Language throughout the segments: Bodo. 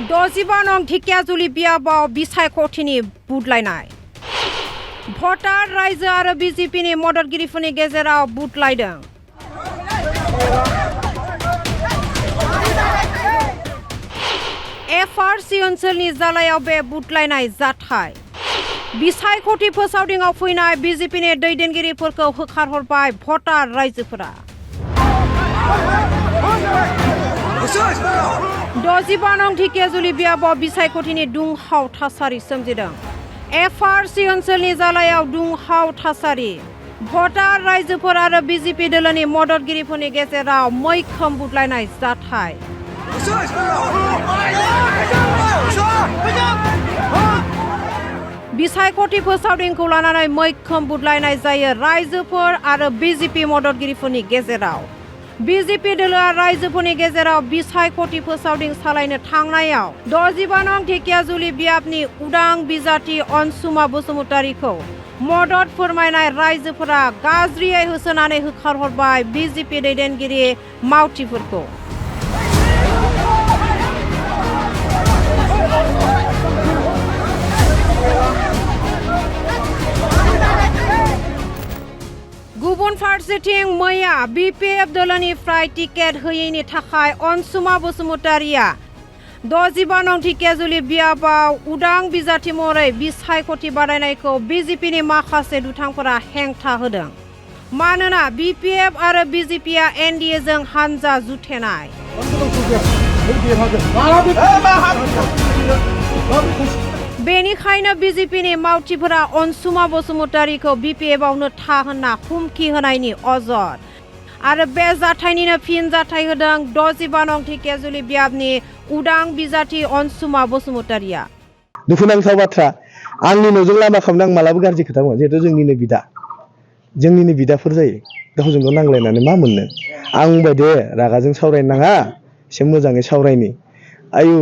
दजिबानं ढेकियाजुलि बियाबाव बिसायख'थिनि बुदलायनाय भटार रायजो आरो बिजेपिनि मददगिरिफोरनि गेजेराव बुदलायदों। एफआरसि ओनसोलनि जालायाव बे बुदलायनाय जाथाय बिसायख'थि फोसावदिङाव फैनाय बिजेपिनि दैदेनगिरिफोरखौ होखारहरबाय भटार रायजोफोरा। दजिबानं ढेकियाजुलि बियाबाव बिसायख'थिनि दुंहाव थासारि सोमजिदों। एफआरसि ओनसोलनि जालायाव दुंहाव थासारि भटार रायजोफोर आरो बिजेपि दोलोनि मददगिरिफोरनि गेजेराव मैखोम बुदलायनाय जाथाय। बिसायख'थि फोसावदिंखौ लानानै मैखोम बुदलायनाय जायो रायजोफोर आरो बिजेपि मददगिरिफोरनि गेजेराव। बिजेपि दोलोआ रायजोफोरनि गेजेराव बिसायख'थि फोसावदिं सालायनो थांनायाव दजिबानं ढेकियाजुलि बियाबनि उदां बिजाथि अनसुमा बसुमतारीखौ मदद फोरमायनाय रायजोफोरा गाज्रियै होसोनानै होखारहरबाय बिजेपि दैदेनगिरि मावथिफोरखौ। गुबुन फारसेथिं मैया बिपिएफ दोलोनिफ्राय टिकेट होयैनि थाखाय अनसुमा बसुमतारीया दजिबानं ढेकियाजुलि बियाबाव उदां बिजाथि महरै बिसायख'थि बादायनायखौ बिजेपिनि माखासे दुथांफोरा हेंथा होदों। मानोना बिपिएफ आरो बिजेपिया एनडिएजों हानजा जुथेनाय। बेनिखायनो बिजेपिनि मावथिफोरा अनसुमा बसुमतारीखौ बिपिएफआवनो था होनना हुमखि होनायनि अजद आरो बे जाथायनिनो फिन जाथाय होदों दजिबानं ढेकियाजुलि बियाबनि उदां बिजाथि अनसुमा बसुमतारीया। दुखुनांथाव बाथ्रा आंनि न'जों लामा खालामनो आं मालाबा गाज्रि खोथा बुङा जिहेतु जोंनिनो बिदाफोर जायो गावजों गाव नांलायनानै मा मोननो आं बुंबाय दे रागाजों सावरायनो नाङा एसे मोजाङै सावरायनि आयु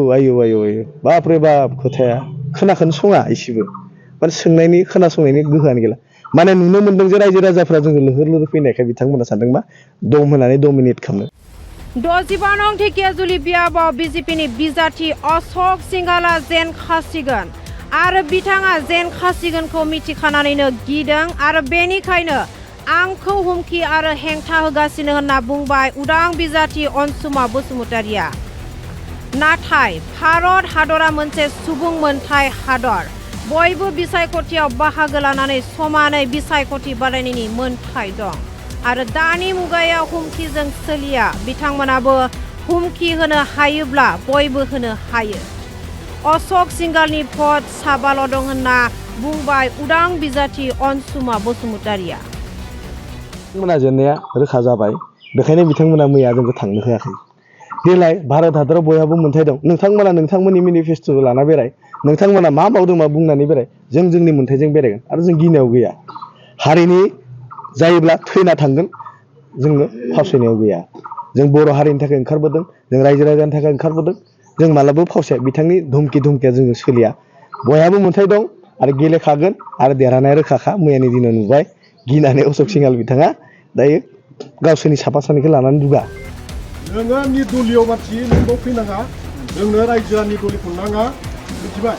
बापरे बाप खोथाया खोनाखौनो सङा एसेबो माने सोंनायनि खोनासंनायनि गोहोआनो गैला माने नुनो मोनदों जे रायजो राजाफ्रा जोङो लोहोर फैनायखाय बिथांमोना सानदों मा दम होनानै डमिनेट खालामनो। दजिबानं ढेकियाजुलि बियाबाव बिजेपिनि बिजाथि अशोक सिंघालआ जेन खासिगोन आरो बिथाङा जेन खासिगोनखौ मिथिखानानैनो गिदों आरो बेनिखायनो आंखौ हुमखि आरो हेंथा होगासिनो होनना बुंबाय उदां बिजाथि अनसुमा बसुमतारीया। नाथाय भारत हादरा मोनसे सुबुं मोनथाय हादर बयबो बिसायख'थियाव बाहागो लानानै समानै बिसायख'थि बादायनायनि मोनथाय दं आरो दानि मुगायाव हुमखिजों सोलिया बिथांमोनाबो हुमखि होनो हायोब्ला बयबो होनो हायो। अशोक सिंघालनि भट साबाल' दं होनना बुंबाय उदां बिजाथि अनसुमा बसुमतारीया। बिथांमोना जेननाया रोखा जाबाय बेखायनो बिथांमोना मैया जोंखौ थांनो होआखै। देलाय भारत हादराव बयहाबो मोनथाय दं नोंथांमोना नोंथांमोननि मेनिफेस्ट'खौ लाना बेराय नोंथांमोना मा मावदों मा बुंनानै बेराय जों जोंनि मोनथायजों बेरायगोन आरो जों गिनायाव गैया हारिनि जायोब्ला थैना थांगोन जोङो फावसायनायाव गैया। जों बर' हारिनि थाखाय ओंखारबोदों जों रायजो राजानि थाखाय ओंखारबोदों जों मालाबाबो फावसाया बिथांनि धुमकिया जोङो सोलिया बयहाबो मोनथाय दं आरो गेलेखागोन आरो देरहानाय रोखाखा मैयानि दिनाव नुबाय गिनानै अशोक सिंघाल बिथाङा दायो गावसोरनि साफा सानैखौ लानानै दुगा। नोङो निदलिय मानसि नोंबो फैनाङा जोंनो रायजोआ निदलिखौ नाङा मिथिबाय।